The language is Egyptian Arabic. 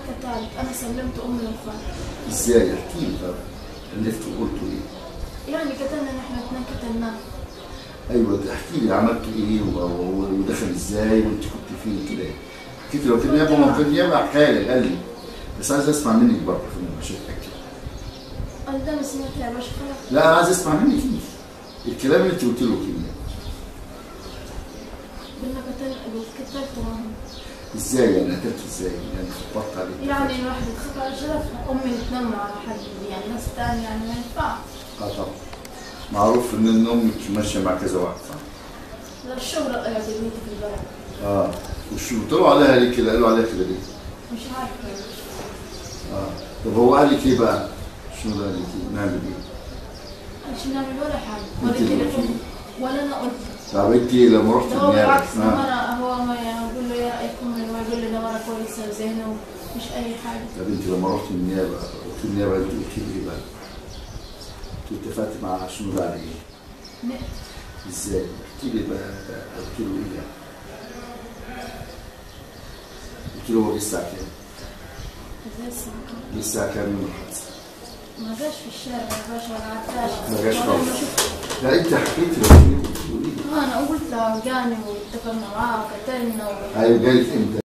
قتلت، انا سلمت امي للخالد. ازاي؟ احكي لي. طب الفت وقلتوا ايه؟ يعني قتلنا نحن اثنين، قتلناه. ايوه احكي لي عملتوا ايه ودخل ازاي وانت كنت فين كده؟ حكيت لو في النيابة، ما في النيابة حكى لي قال لي، بس عايز اسمع منك برضه عشان اتاكد. انا ده ما سمعت يا باشا خلاص. لا انا عايز اسمع منك انت الكلام اللي انت قلت له في النيابة. قلنا قتلته. ازاي يعني قتلته ازاي؟ يعني خبطت عليه؟ يعني الواحد يتخطى على شرفها، امي تنام على حد يعني ناس ثانية يعني ما ينفعش. اه طبعا معروف ان امك ماشية مع كذا واحد صح؟ لا الشهرة طلعت بنتي في البلد. اه وشو طلعوا عليها ليه كده؟ قالوا عليها كده ليه؟ مش عارفه. اه طب هو قال لك ايه بقى؟ شنو قال لك ايه؟ نعمل ايه؟ مش نعمل ولا حاجة، ولا تليفون ولا انا قلت. طب انت لما رحت النيابة؟ هو بالعكس مرة هو ما يقول له ايه رايكم؟ هو يقول لي ده مرة كويسة وزينه ومش اي حاجة. طب انت لما رحت النيابة قلت النيابة انت قلت لي ايه بقى؟ انت اتفقت مع شنو ده على ايه؟ نقتل. ازاي؟ احكي لي بقى قلت له ايه يعني؟ قلت له هو جه الساعة كام؟ جه الساعة كام؟ جه الساعة كام يوم الحادثة؟ ما جاش في الشارع يا باشا ولا عداش. ما جاش خالص. لا انت حكيتي له قلت له ايه؟ انا قلت له جاني واتفقنا معاه وقتلنا. ايوه جالك امتى؟